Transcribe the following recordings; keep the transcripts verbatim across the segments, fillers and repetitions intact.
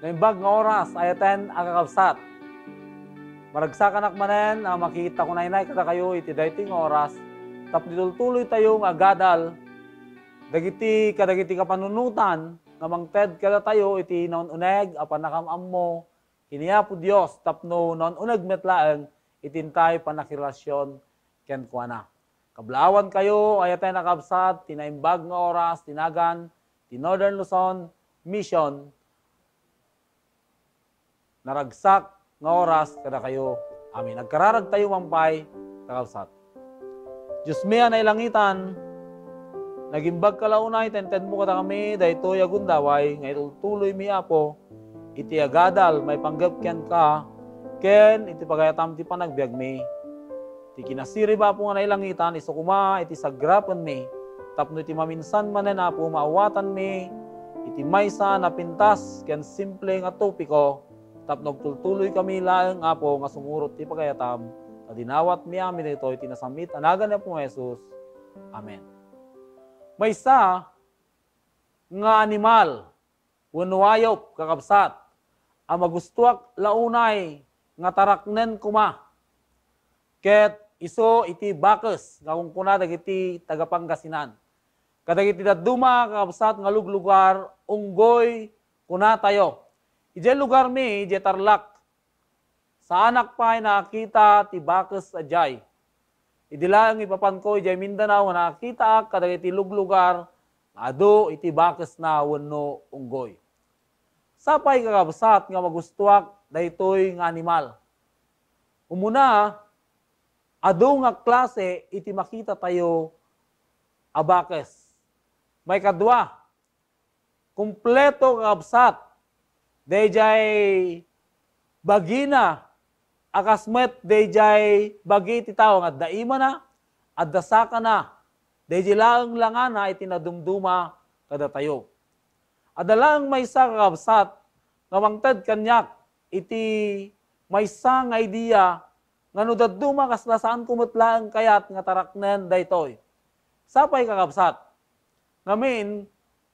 Naimbag nga oras, ayaten a kakabsat. Maragsakanak manen a makita ko naynay kadakayo iti daytoy nga oras, tapno itultuloy tayo nga agadal dagiti kadagiti kapanunotan nga mangted kadatayo iti naun-uneg a pannakam-ammo ken ni Apo Dios tapno naun-uneg met laeng iti intay pannakirelasion kenkuana. Kablaawankayo, ayaten a kabsat, ti naimbag nga oras, ti nagan ti Northern Luzon Mission, naragsak nga oras kadakayo. Amen. Agkararagtayo man pay, kakabsat. Dios mi a nailangitan, nagimbag ka la unay ta intedmo kadakami daytoy a gundaway nga itultuloymi, Apo, iti agadal maipanggep kenka ken iti pagayatam ti panagbiagmi. Ti kinasirib, Apo, nga nailangitan, isu koma iti sagrapenmi, tapno iti maminsan manen, Apo, maawatanmi iti maysa a napintas ken simple nga topiko, tapno agtultuloykami laeng, Apo, nga sumurot ti pagayatam, ta dinawatmi amin daytoy iti nasammit a nagan ni Apo Jesus. Amen. Maysa nga animal wenno ayop, kakabsat, a magustoak la unay nga taraknen koma, ket isu iti bakes nga kunkuna dagiti taga-Pangasinan. Kadagiti dadduma, kakabsat, nga luglugar, unggoy kunatayo. Idiay lugarmi, idiay Tarlac, saanak pay nakakita ti bakes a diay. Idi laeng ipapanko idiay Mindanao nga nakakitaak kadagiti luglugar nga adu iti bakesna wenno unggoy. Sapay, kakabsat, nga magustoak daytoy nga animal. Umuna, adu nga klase iti makitatayo a bakes. Maikadua, kumpleto, kakabsat, daydiay bagina a kas met daydiay bagi ti tao nga adda imana, adda sakana, daydiay laeng langana iti nadumduma kadatayo. Adda laeng maysa, kakabsat, nga mangted kaniak iti maysa nga idea nga no dadduma, kasla saanko met laeng kayat nga taraknen daytoy. Sapay, kakabsat, ngamin,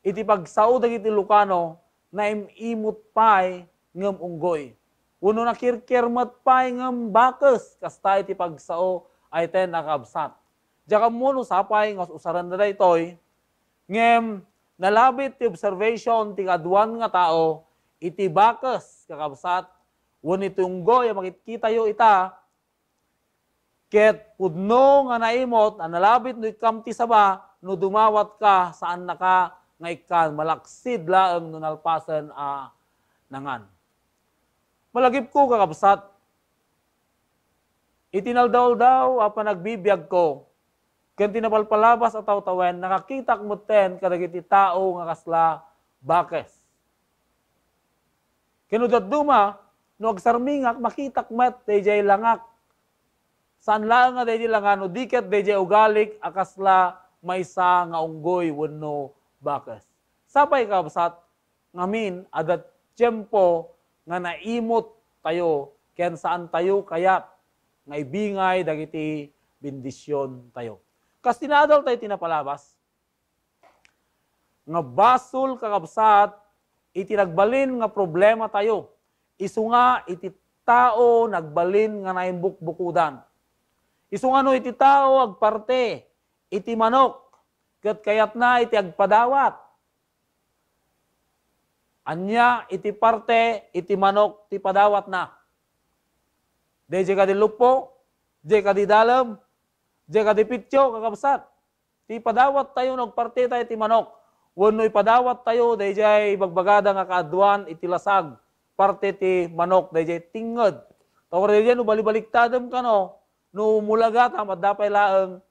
iti pagsao dagiti Ilocano, naim-imot pay ngem unggoy. Wenno nakirkir met pay ngem bakes, kasta iti pagsao, ayaten a kakabsat. Diak ammo no sapay nga us-usarenda daytoy, ngem nalabit ti observation ti kaaduan nga tao iti bakes, kakabsat, wenno iti unggoy a makitkitayo ita, ket pudno nga naimot a nalabit no ikkam ti saba, no dumawatka, saannaka nga ikkan, malaksid laeng no nalpasen a nangan. Malagipko, kakabsat, iti naldaw-aldaw a panagbibiagko ken ti napalpalabas a tawtawen, nakakitak metten kadagiti tao nga kasla bakes. Ken no dadduma, no agsarmingak, makitak met daydiay langak. Saan laeng nga daydiay langa, no di ket daydiay ugalik a kasla maysa nga unggoy wenno bakes. Sapay, kakabsat, ngamin, adda tiempo nga naimot tayo ken saan tayo kayat nga ibingay dagiti bendision tayo. Kas ti naadal tayo ti napalabas, nga basol, kakabsat, iti nagbalin nga problema tayo, isu nga iti tao nagbalin nga naimbukbukodan. Isu nga no iti tao agparte iti manok, ket kayatna iti agpadawat, ania iti parte iti manok ti padawatna? Daydiay kadi luppo? Daydiay kadi dalem? Daydiay kadi pitio, kakabsat? Ti padawat tayo no agparte tayo ti manok, wenno ipadawat tayo daydiay ibagbagada nga kaaduan iti lasag, parte ti manok, daydiay tingnged. Ta uray daydiay no balibaliktadem kano, no mulagatam, adda pay laeng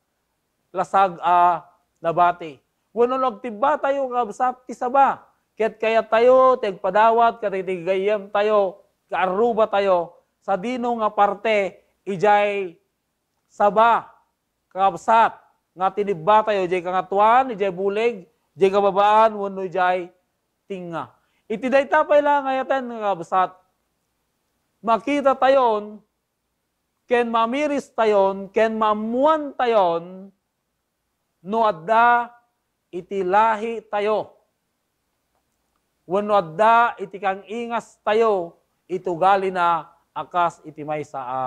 lasag a nabati. Wenno no agtibba tayo, kakabsat, ti saba, ket kayat tayo ti agpadawat kadagiti gayyem tayo, kaarruba tayo, sadino nga parte idiay saba, kakabsat, nga tinibba tayo, idiay kangatoan, idiay bulig, idiay kababaan, wenno idiay tinga. Iti dayta pay la nga ayaten, kakabsat, makita tayon ken mamiris tayon ken maammuan tayon no adda iti lahi tayo. wenno adda iti kang-ingastayo iti ugalina a kas iti maysa a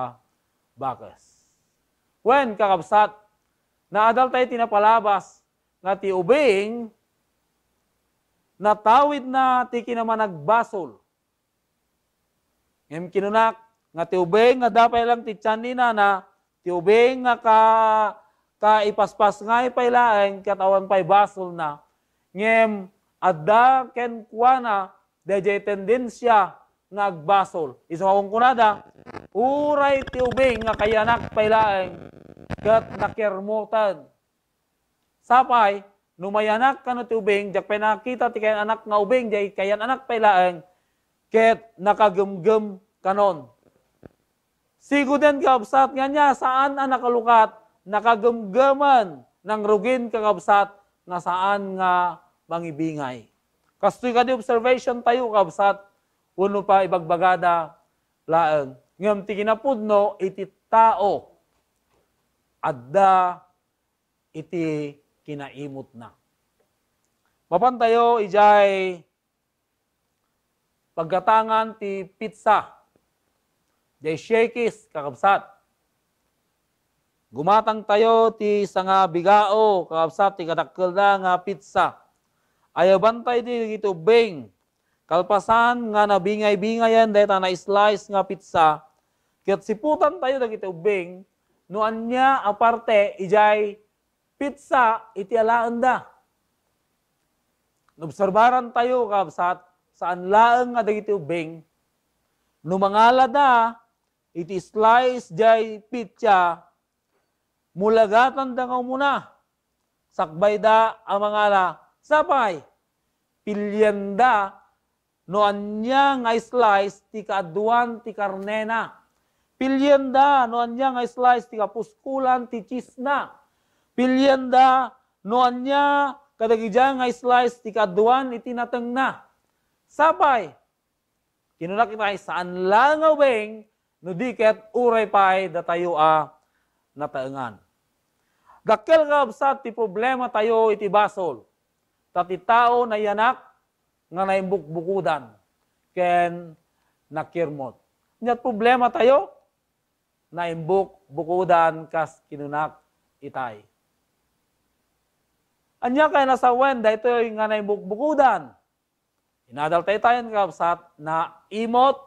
bakes. Wen, kakabsat, naadal tayo ti napalabas nga ti ubing, natawidna ti kinamanagbasol. Ngem kinunak nga ti ubing nga adda pay lang ti tian ni nana, ti ubing nga ka-, kaipaspasngay pay laeng ket awan pay basolna. Ngem adda kenkuana daydiay tendensia nga agbasol. Isu nga kunkunada, uray ti ubing nga kayanak pay laeng ket nakirmutan. Sapay, no mayanak kano ti ubing, diak pay nakakita ti kayan-anak nga ubing, diay kayan-anak pay laeng, ket nakagemgem kanon. Siguden, kakabsat, nga ania, saan a nakalukat, nakagemgemen, nangrugin, kakabsat, nga saan nga mangibingay. Kastoy kadi observation tayo, kakabsat, wenno pa ibagbagada laeng. Ngem ti kinapudno iti tao, adda iti kinaimutna. Mapantayo idiay paggatangan ti pizza. Diay Shakey's, kakabsat. Gumatangtayo ti sanga bigao, kakabsat, ti kadakkelna nga pizza. Ayabantayo dagiti ubbing. Kalpasan nga nabingay-bingayen dayta na-slice nga pizza, ket siputantayo dagiti ubbing no ania a parte idiay pizza iti alaenda. Nobserbarantayo, kabsat, saan laeng nga dagiti ubbing, no mangalada iti slice diay pizza, mulagatanda nga umuna. Sakbayda a mangala, sapay, pilienda no ania nga slice ti kaaduan ti karnena. Pilienda no ania nga slice ti kapuskolan ti cheesena. Pilienda no ania kadagidiay nga slice ti kaaduan iti natengna. Sapay, kinunak itay, saan la nga ubing no di ket uray pay datayo a nataengan. Dakkel, kakabsat, ti problematayo iti basol. Ta ti tao nayanak nga naimbukbukodan ken nakirmut. Ania ti problematayo? Naimbukbukodan, kas kinunak itay. Ania kayat a sawen daytoy nga naimbukbukodan? Inadal tayo tayon, kakabsat, naimut,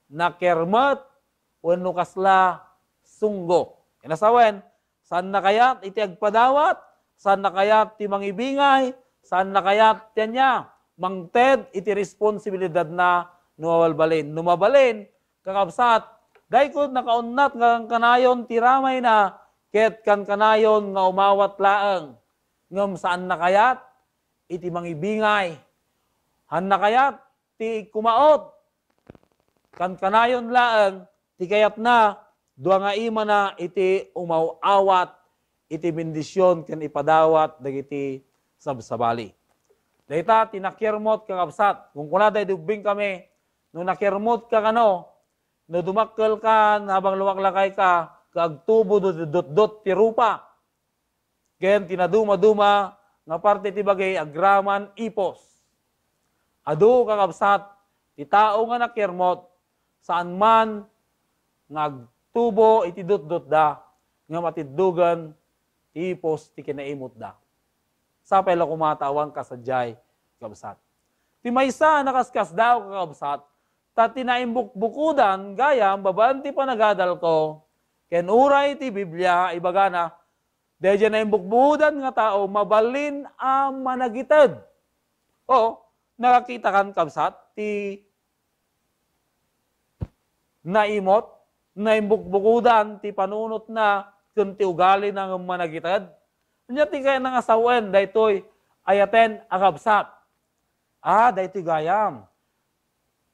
nakirmut, wenno kasla sunggo. Kayat a sawen, saanna kayat iti agpadawat, saanna kayat ti mangibingay, saanna kayat ti ania, mangted iti responsibilidadna no mabalbalin. No mabalin, kakabsat, dayta nakaunat nga kankanayon ti ramayna, ket kankanayon nga umawat laeng. Ngem saanna kayat iti mangibingay. Saanna kayat ti kumaot. Kankanayon laeng ti kayatna, dua nga imana iti umaw-awat iti bendision ken ipadawat dagiti sabsabali. Dayta ti nakirmut, kakabsat. Kunkunada idi ubbing kami, no nakirmut ka kano, no dumakkel ka, habang lumaklakay ka, agtubo dutdot ti rupa. Ken ti nadumaduma nga parte ti bagi agraman ipos. Adu, kakabsat, ti tao nga nakirmut, saan man nga agtubo iti dutdotda, nga matiddogen ti ipos ti kinaimutda. Sapay la koma ta awan kasadiay, kabsat. Ti maysa a nakaskasdaaw, kakabsat, ta ti naimbukbukodan gayam babaen ti panagadalko, ken uray ti Biblia, ibagana, daydiay naimbukbukodan nga tao, mabalin a managited. O, nakakitakan, kabsat, ti naimut, naimbukbukodan ti panunotna ken ti ugalina nga managited. Ania ti kayatna nga sawen daytoy ayaten a kabsat? A, daytoy gayam.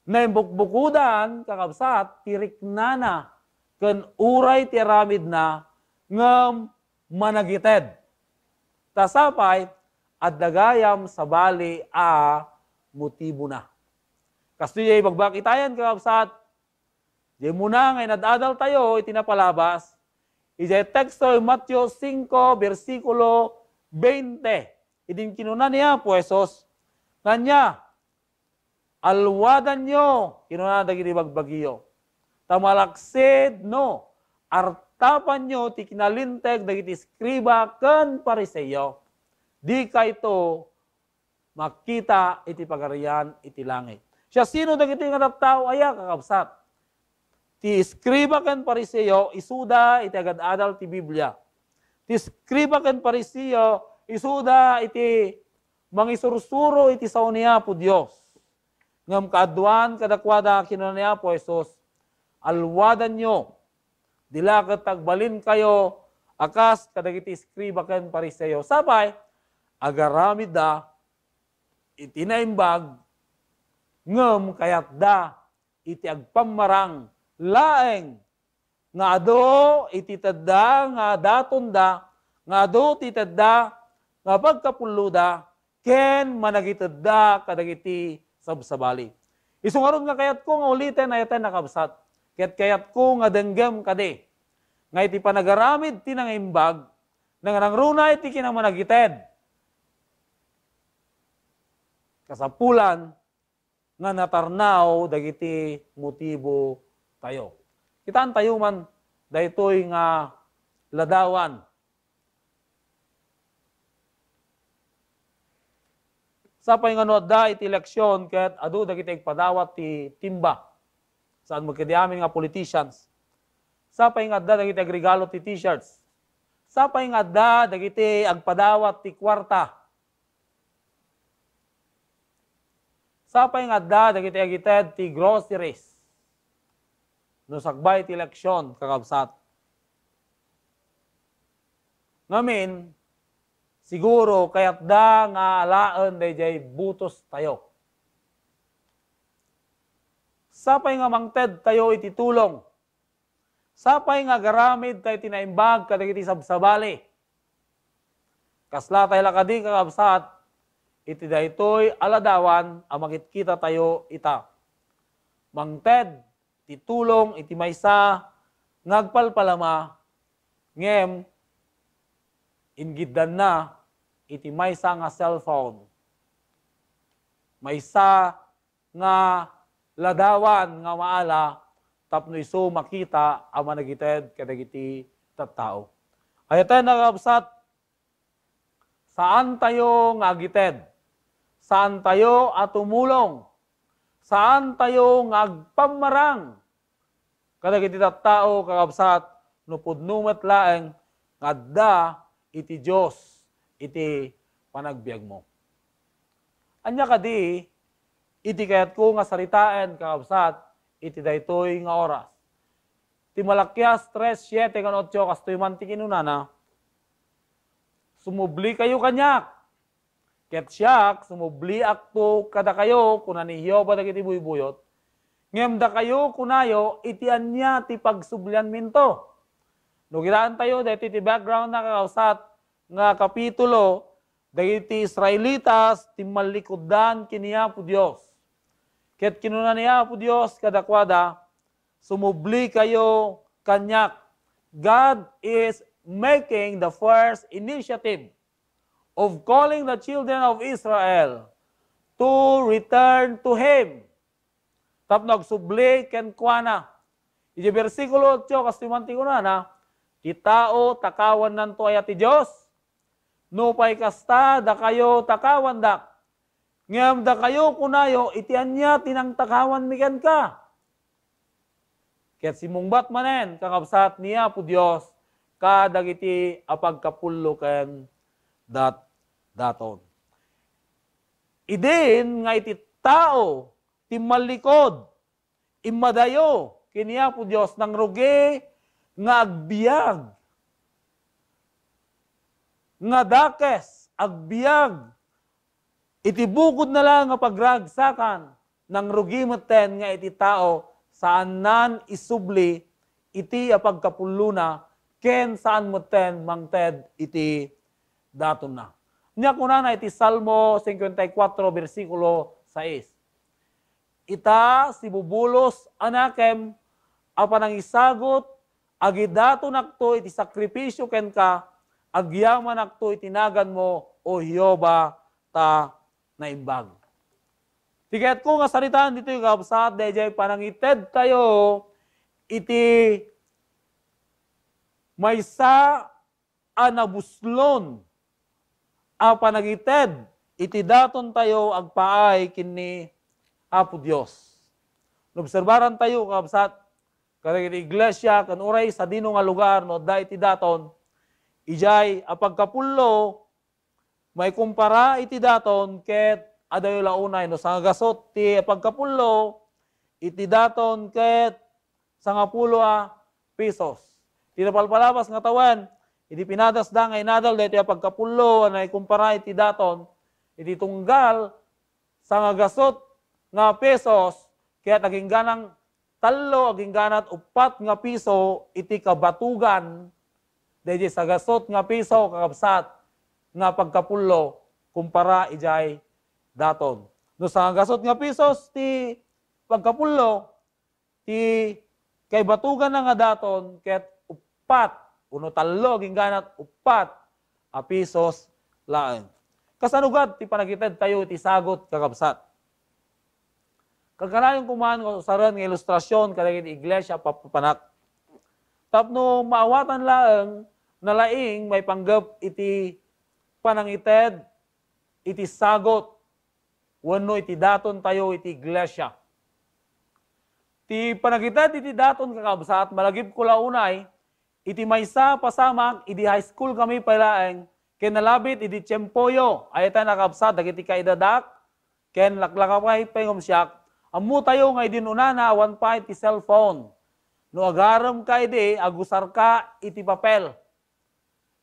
Naimbukbukodan, kakabsat, ti riknana ken uray ti aramidna ngem managited. Ta sapay, adda gayam sabali a motibona. Kastoy diay ibagbagak itayan, kakabsat, diay umuna nga inad-adaltayo iti napalabas, idiay teksto, Mateo singko, bersikulo beinte. Idin kinuna ni Apo Jesus, nga ania, Alwadanyo, kinuna dagiti bagbagiyo, ta malaksid no artapanyo ti kinalinteg dagiti eskriba ken Fariseo. Dikayto makita iti Pagarian iti langit. Siasino dagiti nga tattao aya, kakabsat? Ti eskriba ken Fariseo, isuda iti agad-adal ti Biblia. Ti eskriba ken Fariseo, isuda iti mangisursuro iti sao ni Apo Dios. Ngem kaaduan kadakuada, kinuna ni Apo Jesus, "Alwadanyo, di la ket agbalinkayo a kas kadagiti eskriba ken Fariseo." Sapay, agaramidda iti naimbag, ngem kayatda iti agpammarang laeng nga adu iti tedda nga datonda, nga adu ti tedda nga pagkapulloda, ken managitedda kadagiti sabsabali. Isu ngarud nga kayatko nga uliten, ayaten a kabsat, ket kayatko nga denggem kadi nga iti panagaramid ti nangaimbag, nangruna iti kinamanagited. Kasapulan, nga natarnaw dagiti motibo tayo. Kitaan tayo man daytoy nga ladawan. Sapay nga no adda iti eleksyon ket adu dagiti agpadawat ti timba. Saan mo kadi amin nga politicians. Sapay nga adda dagiti agregalo ti t-shirts. Sapay nga adda dagiti agpadawat ti kuarta. Sapay nga adda dagiti agited ti groceries no sakbay ti eleksyon, kakabsat. Ngamin, siguro kayatda nga alaen daydiay butos tayo. Sapay nga mangted tayo iti tulong. Sapay nga agaramid tayo ti naimbag kadagiti sabsabali. Kasla tayo la kadi, kakabsat, iti daytoy a ladawan a makitkita tayo ita. Mangted ti tulong iti maysa nga agpalpalama, ngem inggiddanna iti maysa nga cellphone. Maysa nga ladawan nga maala tapno isu makita a managited kadagiti tattao. Ayaten a kabsat, saan tayo nga agited, saan tayo a tumulong, saan tayo nga agpammarang kadagiti tattao, kakabsat, no pudno met laeng nga adda iti Dios iti panagbiagmo. Ania kadi iti kayatko nga saritaen, kakabsat, iti daytoy nga oras? Ti Malakias tres siete ken otso, kastoy man ti kinunana, "Sumublikayo kaniak, ket siak, sumubliakto kadakayo," kuna ni Jehovah dagiti buybuyot. "Ngem dakayo, kunayo, iti ania ti pagsublianminto?" No kitaentayo daytoy ti background na, kakabsat, nga kapitulo, dagiti Israelitas timmallikuddan ken ni Apo Dios. Ket kinuna ni Apo Dios kadakuada, "Sumublikayo kaniak." God is making the first initiative of calling the children of Israel to return to Him. Tapno agsubli kenkuana. Iti bersikulo otso, kastoy man ti kunana, "Ti tao, takawannanto aya ti Dios? Nupay kasta, dakayo takawandak. Ngem dakayo, kunayo, iti ania ti nangtakawanmi kenka?" Ket simmungbat manen, kakabsat, ni Apo Dios kadagiti a pagkapullo ken dat-, daton. Idin nga iti tao timmallikud, immadayo ken ni Apo Dios, nangrugi nga agbiag, nga dakes, agbiag iti bukodna la nga pagragsakan, nangrugi metten nga iti tao, saannan isubli iti a pagkapullona, ken saan metten mangted iti datonna. Nia kunana iti Salmo cincuenta y cuatro, bersikulo sais, "Ita, sibubulos a nakem a panangisagut, agidatonakto iti sakrifisio kenka, agyamanakto iti naganmo, O Jehovah, ta naimbag." Ti kayatko nga saritaan ditoy, kakabsat, daydiay panangitedtayo iti maysa a nabuslon a panagited iti datontayo agpaay ken ni Apo Dios. Naobserbarantayo, kakabsat, kadagiti iglesia ken uray sadino nga lugar no adda iti daton, idiay a pagkapullo maikumpara iti daton ket adayo la unay no sangagasut ti pagkapullo iti daton ket sangapulo a pesos. Ti napalpalabas nga tawen, idi pinadasda nga inadal daytoy a pagkapullo a naikumpara iti daton, iti tunggal sangagasut nga pesos, ket agingganang tallo, agingganat uppat nga piso iti kabatugan daydiay sagasut nga piso, kakabsat, nga pagkapullo kumpara idiay daton. No sangagasut nga pisos ti pagkapullo, ti kaibatuganna nga daton ket uppat, uno tallo, agingganat uppat a pisos laeng. Kasano gad ti panagitedtayo iti sagut, kakabsat? Kagkanayon koma nga usaren nga ilustrasion kadagiti iglesia a papanak. Tapno maawatan laeng, nalaing maipanggep iti panangited iti sagut wenno iti datontayo iti iglesia. Ti panagited iti daton, kakabsat, malagipko la unay iti maysa a pasamak idi high school kami pay laeng ken nalabit idi tiempoyo. Ay-ayaten, kakabsat, dagiti kaidadak ken laklakaway pay ngem siak, ammotayo nga idi unana awan pay ti cellphone. No agaremka idi, agusarka iti papel.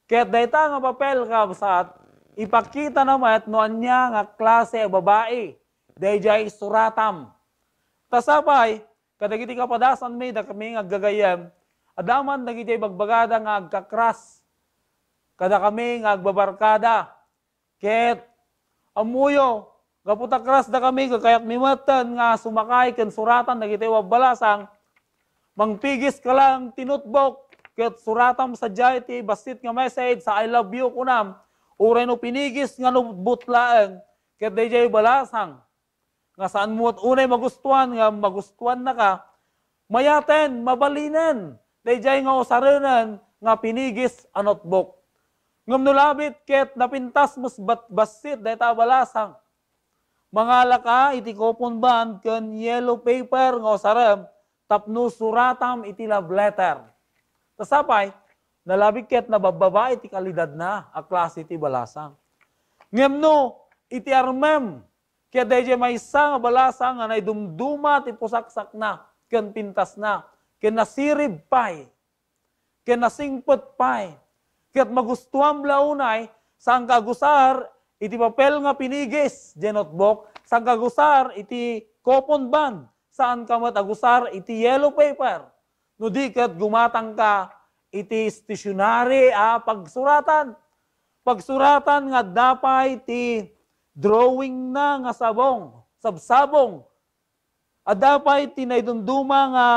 Ket dayta nga papel, kakabsat, ipakitana met no ania nga klase a babai daydiay suratam. Ta sapay, kadagiti kapadasanmi, dakami nga aggagayyem, adda man dagiti ibagbagada nga agkakras kadakami nga agbabarkada. Ket ammoyo, gapu ta krasdakami, kakayatmi metten nga sumakay ken suratan dagiti wabbalasang, mangpigis ka laeng ti notebook ket suratam sadiay ti bassit nga message sa "I love you," kunam, uray no pinigis nga notebook laeng ket daydiay balasang nga saanmo met unay magustuan nga magustuannaka, mayaten, mabalinen daydiay nga usarenen nga pinigis a notebook. Ngem no labit ket napintas met bat-, bassit dayta a balasang, mangalaka iti coupon bond ken yellow paper nga usarem tapno suratam iti love letter. Ta sapay, nalabit ket nababbabain ti kalidadna a klase ti balasang. Ngem no iti armem ket daydiay maysa nga balasang nga naidumduma ti pusaksakna ken pintasna, ken nasirib pay, ken nasingpet pay, ket magustuam la unay, saanka agusar iti papel nga pinigis, diay notebook, saanka agusar iti coupon bond, saanka met agusar iti yellow paper. No di ket gumatangka iti stationery a pagsuratan. Pagsuratan nga adda pay ti drawing na nga sabong, sabsabong. Adda pay ti naidumduma nga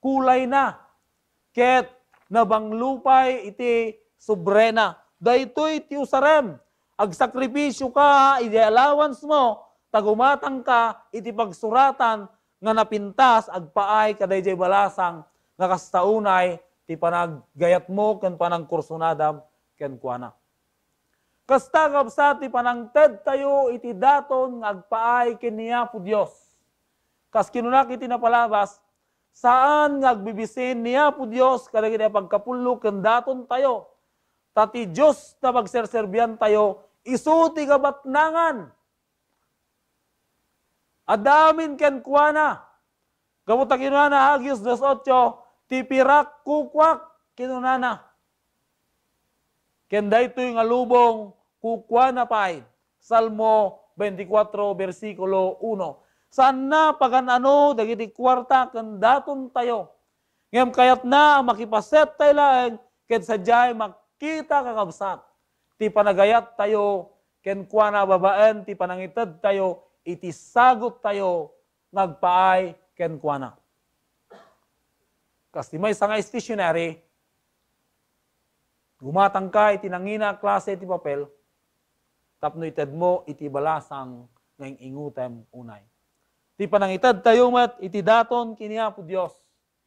kulay na. Ket nabanglo pay iti subrena. Daytoy ti usarem. Agsakripisio ka iti allowance mo, ta gumatang ka iti pagsuratan nga napintas agpaay kadaydiay balasang nga kasta unay ti panagayatmo ken panangkursunadam kenkuana. Kasta, kabsat, ti panangtedtayo iti daton nga agpaay ken ni Apo Dios. Kas kinunak iti napalabas, saan nga agbibisin ni Apo Dios kadagiti pagkapullo ken datontayo. Ta ti Dios nga pagserserbiantayo, isu ti kabatnangan. Adda amin kenkuana. Gapu ta kinunana, Hages dos ocho, "Ti pirak kukuak," kinunana. Ken daytoy nga lubong, kukuana pay. Salmo twenty-four, bersikulo uno. Saanna pagan-ano dagiti kuarta ken datontayo. Ngem kayatna a makipaset tay laeng ket sadiay makita, kakabsat, ti panagayattayo kenkuana babaen ti panangitedtayo iti saguttayo nga agpaay kenkuana. Kas ti maysa nga stationery, gumatangka iti nangina a klase ti papel tapno itedmo iti balasang nga ing-ingutem unay. ti panangitedtayo met iti daton ken ni Apo Dios,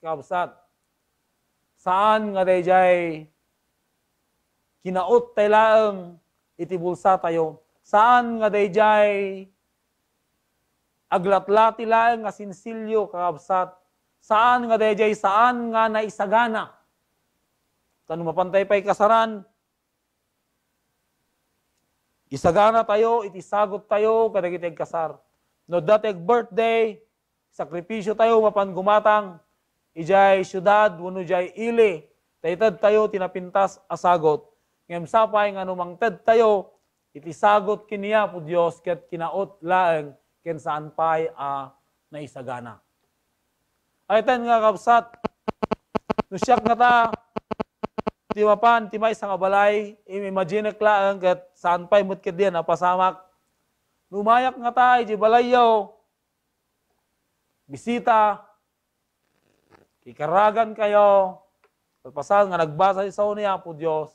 kakabsat. Saan nga daydiay kinaut tayo laeng iti bulsatayo. Saan nga daydiay aglatlati laeng nga sinsilyo, kakabsat. Saan nga daydiay saan nga naisagana. Ta no mapan tayo pay kasaran, isagana tayo iti sagot tayo kadagiti agkasar. No adda ti birthday, sakripisyo tayo mapan gumatang idiay siudad wenno idiay ili, ta ited tayo ti napintas a sagot. Ngem sapay nga no mangted tayo iti sagot ken ni Apo Dios ket kinaut laeng ken saan pay a naisagana. Ay ten nga kabsat, no siak ngata, ti mapan, ti maysa nga balay, im-, imaginek laeng ket saan pay met ketdi a napasamak. No umayak ngata, iti balayyo, bisita, kikaragan kayo, kalpasan nga nagbasa ti sao ni Apo Dios.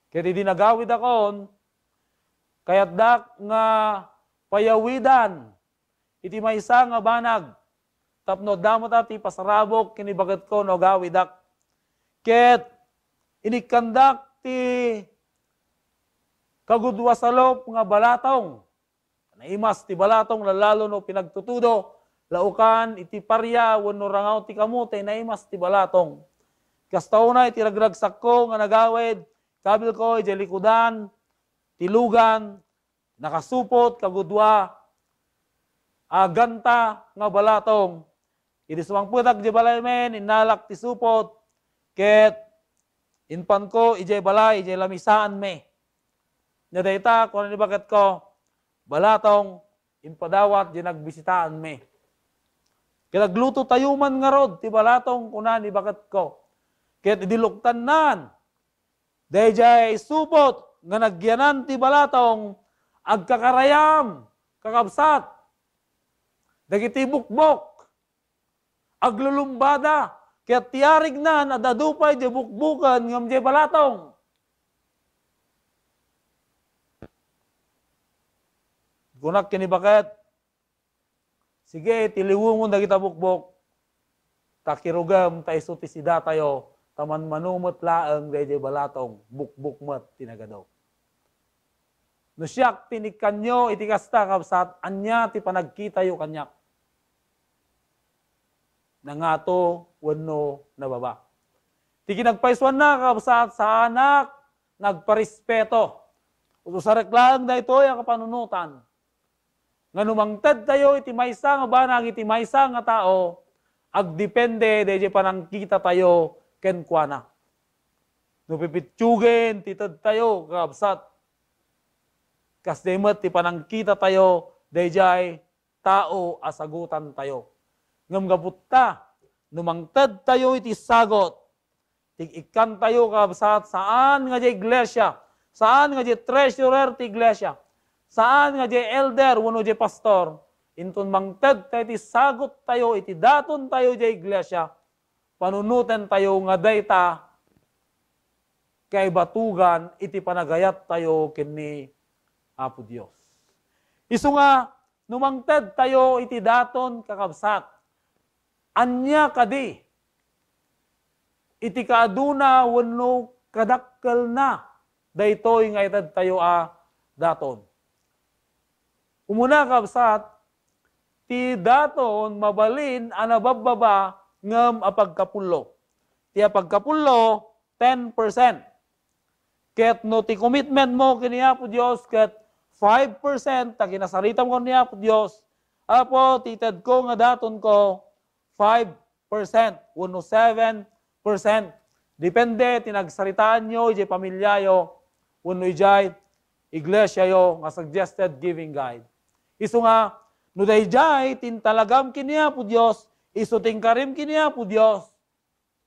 Ket idi nagawidakon, kayatdak nga payawidan iti maysa nga banag, tapno adda met ti pasarabok ken ni baketko no agawidak. Ket inikkandak ti kagudua salop nga balatong. Naimas ti balatong, lalo no pinagtutudo, laukan iti paria wenno rangaw ti kamote, naimas ti balatong. Kasta unay ti ragragsakko nga nagawid, kabilko idiay likudan ti lugan, nakasupot kagudua a ganta nga balatong. Idi sumangpetak idiay balaymi, innalak ti supot, ket impanko idiay balay, idiay lamisaanmi. Nia dayta, kuna ni baketko, balatong, impadawat idiay nagbisitaanmi. Ket agluto tayo man ngarud ti balatong, kuna ni baketko. Ket idi luktannan daydiay supot nga nagyanan ti balatong, agkakarayam, kakabsat, dagiti bukbok, aglulumbada, ket ti arignan, ad-adu pay idiay bukboken ngem idiay balatong. Kunak ken ni baket, sige, tiliwemon dagita bukbok, ta kirugem ta isu ti sidatayo, ta manmano met laeng daydiay balatong, bukbok met ti nagadu. No siak ti inikkanyo iti kasta, kabsat, ania ti panagkitayo kaniak? Nangato wenno nababa? Ti kinagpaysuanna, kabsat, saanak nga agparespeto. Usarek laeng daytoy a kapanunotan. Nga no mangted tayo iti maysa nga banag iti maysa nga tao, agdepende daydiay panangkita tayo kenkuana. No pipitiogen ti ted tayo, kakabsat, kasdiay met ti panangkita tayo daydiay tao a sagutan tayo. Ngem gapu ta, no mangted tayo iti sagot, ti ikkan tayo, kabsat, saan nga diay iglesia, saan nga diay treasurer ti iglesia, saan nga diay elder wenno diay pastor, inton mangted tayo iti sagot tayo, iti daton tayo diay iglesia, panunoten tayo nga dayta kaibatugan iti panagayat tayo ken ni Apo Dios. Isu nga, no mangted tayo iti daton, kakabsat, ania kadi iti kaaduna wenno kadakkelna daytoy nga ited tayo a daton? Umuna, kabsat, ti daton mabalin a nababbaba ngem apagkapullo. Ti apagkapullo, ten percent. Ket no ti commitment mo ken ni Apo Dios ket five percent, ta kinasaritam ken ni Apo Dios, Apo, ti itedko nga datonko, five percent wenno seven percent. Depende ti nagsaritaanyo idiay pamiliayo wenno idiay iglesiayo nga suggested giving guide. Isu nga, no daydiay ti intalagam ken ni Apo Dios, isu ti inkarim ken ni Apo Dios,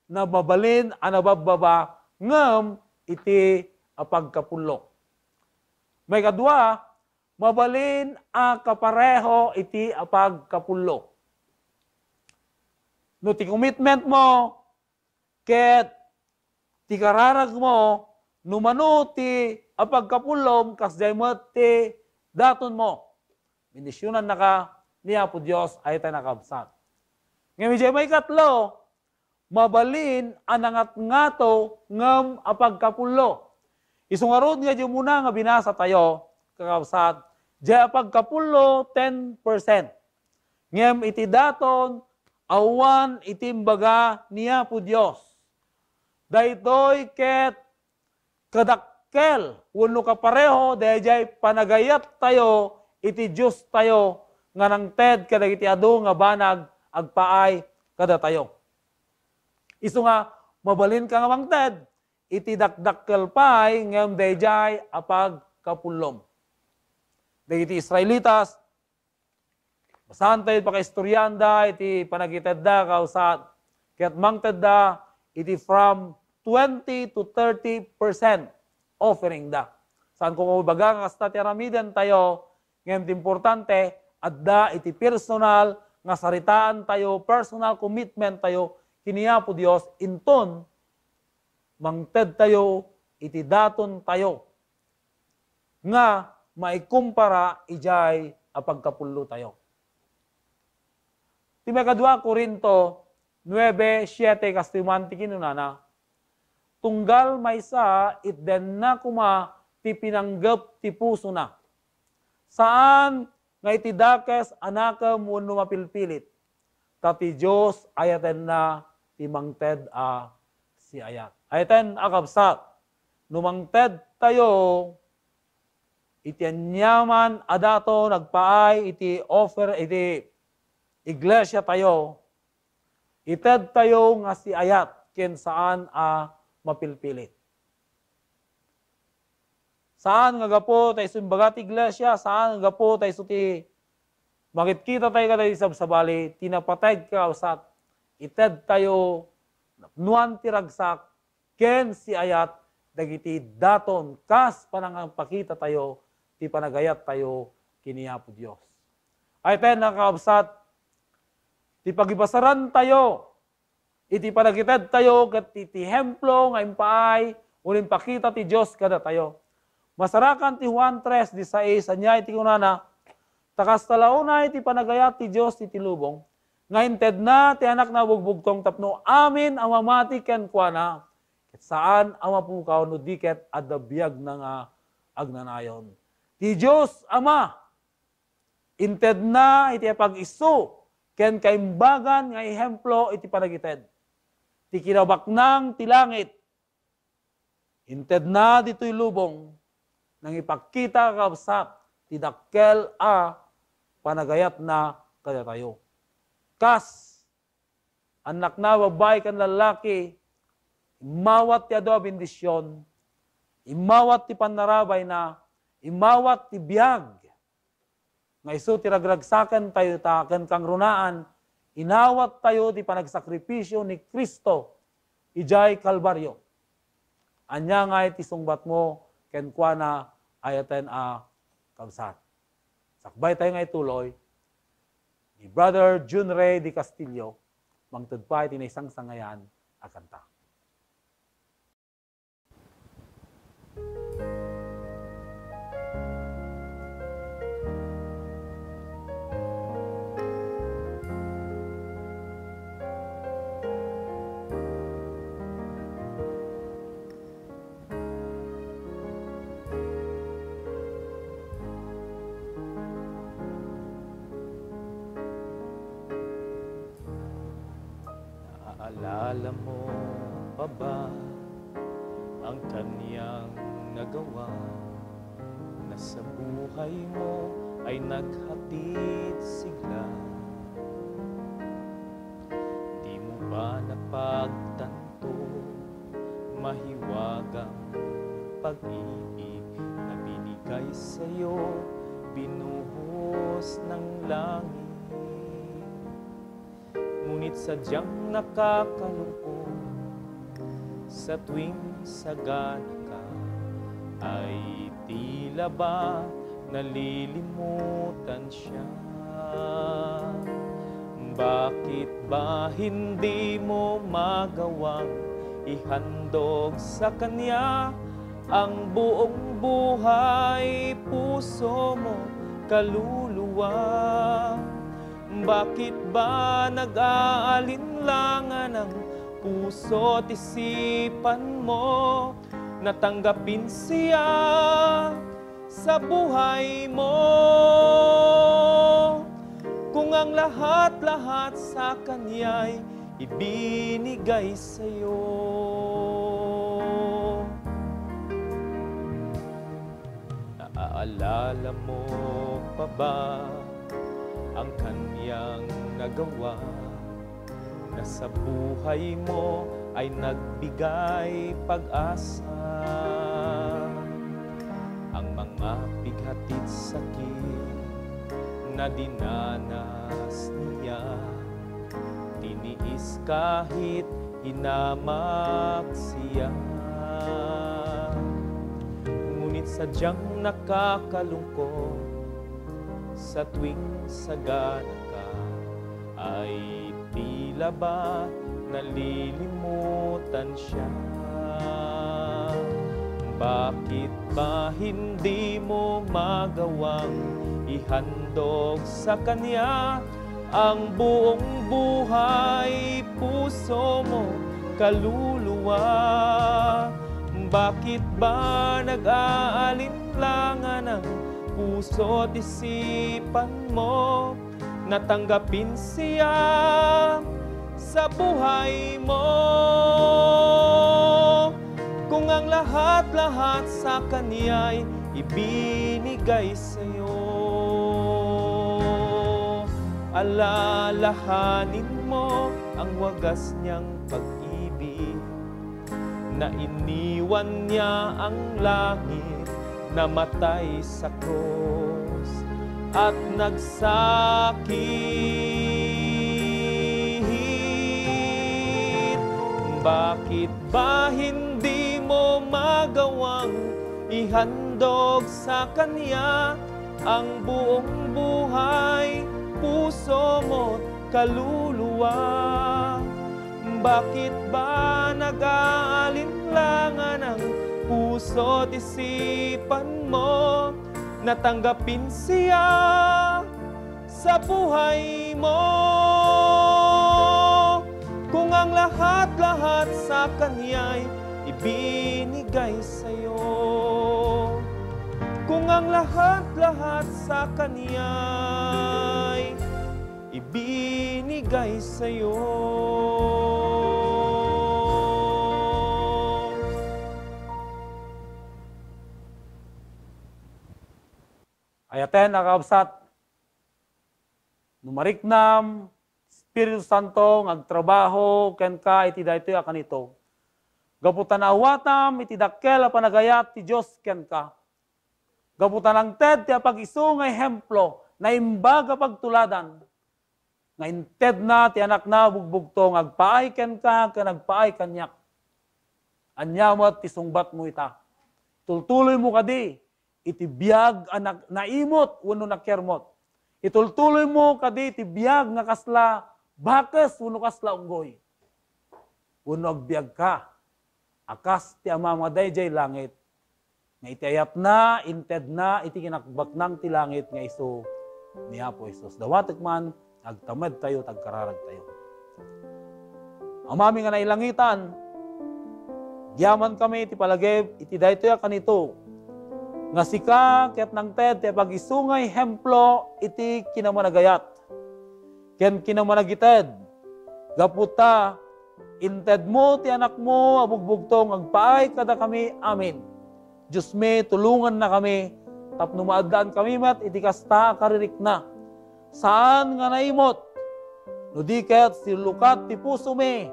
na mabalin a nababbaba ngem iti apagkapullo. Maikadua, mabalin a kapareho iti apagkapullo. No ti commitment mo ket ti kararag mo, no mano ti apagkapullom, kasdiay met ti daton mo. Bendisionannaka ni Apo Dios, ay ta nakabsat. Ngem idiay maikatlo, mabalin a nangatngato ngem apagkapullo. Isu ngarud nga idiay umuna nga binasatayo, kakabsat, diay apagkapullo, ten percent. Ngem iti daton, awan iti imbaga ni Apo Dios. Daytoy ket kadakkel wenno kapareho daydiay panagayattayo iti Diostayo nga nangted kadagiti adu nga banag agpaay kadatayo. Isu nga, mabalinka nga mangted iti dakdakkel pay ngem daydiay a pagkapullom. Dagiti Israelitas, basaantayo ti pakaistorianda iti panagitedda, kausat, ket mangtedda iti from twenty to thirty percent offering da. Saanko nga ibaga nga kasta ti aramidentayo, ngem ti importante, adda iti personal nga saritaantayo, personal commitment tayo ken ni Apo Dios, inton mangtedtayo iti datontayo nga maikumpara idiay a pagkapullotayo. Ti maikadua Corinto nuebe siete, kastoy man ti kinunana, "Tunggal maysa, itdenna koma ti pinanggep ti pusona. Saan nga iti dakes a nakem wenno mapilpilit, ta ti Dios ayatenna ti mangted a siayat." Ayaten a kabsat, no mangtedtayo iti aniaman a daton agpaay iti offer iti iglesia tayo, ited tayo nga siayat ken saan a mapilpilit. Saan nga gapu ta isu imbaga ti iglesia, saan nga gapu ta isu ti makitkita tayo kadagiti sabsabali, ti napateg, kakabsat, ited tayo, napnuan ti ragsak, ken siayat dagiti daton kas panangpakita tayo ti panagayat tayo ken ni Apo Dios. Ay tayo, kakabsat, ti pagibasaran tayo iti panagited tayo ket iti ehemplo nga impaay wenno impakita ti Dios kadatayo. Masarakan ti Juan tres dieciséis, ania iti kunana, "Ta kasta la unay ti panagayat ti Dios iti lubong, nga intedna ti Anakna a bugbugtong tapno amin a mamati kenkuana, ket saan a mapukaw no di ket adda biagna nga agnanayon." Ti Dios Ama, intedna iti apag-isu ken kaimbagan nga ehemplo iti panagited. Ti kinabaknang ti langit, intedna ditoy lubong, nangipakita, kakabsat, ti dakkel a panagayatna kadatayo. Kas annakna, babbai ken lallaki, immawat ti adu a bendision, immawat ti pannarabayna, immawat ti biag nga isu ti ragragsaken tayo ta ken kangrunaan, inawat tayo ti panagsakripisio ni Cristo idiay Kalbario. Ania ngay ti sungbatmo kenkuana, ayaten a kabsat? Sakbay tayo nga ituloy ni Brother Jun Ray de Castillo, mangted pay ti naisangsangayan a kanta. Naaalala mo pa ba ang kanyang nagawa na sa buhay mo ay naghatid sigla? Di mo ba napagtanto mahiwagang pag-ibig na binigay sa'yo, binuhos ng langit? Ngunit sadyang nakakalungkot, sa tuwing sagana ka, ay tila ba nalilimutan siya. Bakit ba hindi mo magawang ihandog sa kanya ang buong buhay, puso mo, kaluluwa? Bakit ba nag-aalinlangan ang puso't isipan mo? Natanggapin siya sa buhay mo. Kung ang lahat-lahat sa kanya'y ibinigay sa'yo. Naaalala mo pa ba ang kanyang nagawa na sa buhay mo ay nagbigay pag-asa? Ang mga pighatit sakit na dinanas niya, tiniis kahit hinamak siya. Ngunit sadyang nakakalungkot sa tuwing sagana ka ay tila ba nalilimutan siya. Bakit ba hindi mo magawang ihandog sa kanya ang buong buhay, puso mo, kaluluwa? Bakit ba nag-aalinlangan ang puso't isipan mo? Natanggapin siya sa buhay mo. Kung ang lahat-lahat sa kanya'y ibinigay sa'yo, alalahanin mo ang wagas niyang pag-ibig, na iniwan niya ang langit, namatay sa krus at nagsakit. Bakit ba hindi mo magawang ihandog sa kanya ang buong buhay, puso mo't kaluluwa? Bakit ba nag-aalinlangan ang puso't isipan mo? Natanggapin siya sa buhay mo. Kung ang lahat-lahat sa kanya'y ibinigay sa'yo, kung ang lahat-lahat sa kanya'y ibinigay sa'yo. Ayaten a kakabsat, no mariknam, Espiritu Santo nga agtrabaho kenka iti daytoy a kanito, gapu ta naawatam iti dakkel a panagayat ti Dios kenka. Gapu ta nangted ti apag-isu nga ehemplo, naimbag a pagtuladan, nga intedna ti Anakna a bugbugto nga agpaay kenka ken agpaay kaniak. Ania met ti sungbatmo ita? Tultuloymo kadi iti biag a na-, naimot wenno nakiarmot? Itultuloymo kadi iti biag nga kasla bakes wenno kasla unggoy? Wenno agbiagka a kas ti Amam nga daydiay langit, nga iti ayatna, intedna iti kinabaknang ti langit nga isu ni Apo Jesus. Dawatek man, agtamedtayo, tagkararagtayo. Amami nga nailangitan, agyaman kami iti palagip iti daytoy a kanito, nga sika ket nangted ti apag-isu nga ehemplo iti kinamanagayat ken kinamanagited, gapu ta intedmo ti Anakmo a bugbugto nga agpaay kadakami amin. Diosmi, tulongannakami tapno maaddaankami met iti kasta a karirikna. Saan nga naimot, no di ket sillukat ti pusomi,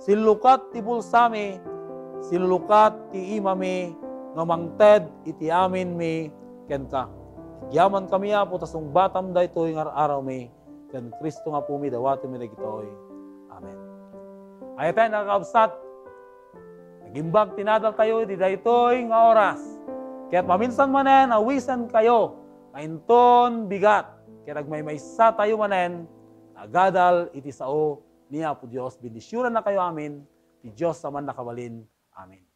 sillukat ti bulsami, sillukat ti imami nga mangted iti aminmi kenka. Agyamankami, Apo, ta sungbatam daytoy nga ar-arawmi. Ken Cristo nga Apomi, dawatenmi dagitoy. Amen. Ayaten a kakabsat, nagimbag ti nadaltayo iti daytoy nga oras. Ket maminsan manen, awisenkayo nga inton bigat, ket agmaymaysatayo manen nga agadal iti sao ni Apo Dios. Bendisionannakayo amin ti Dios a Mannakabalin. Amen.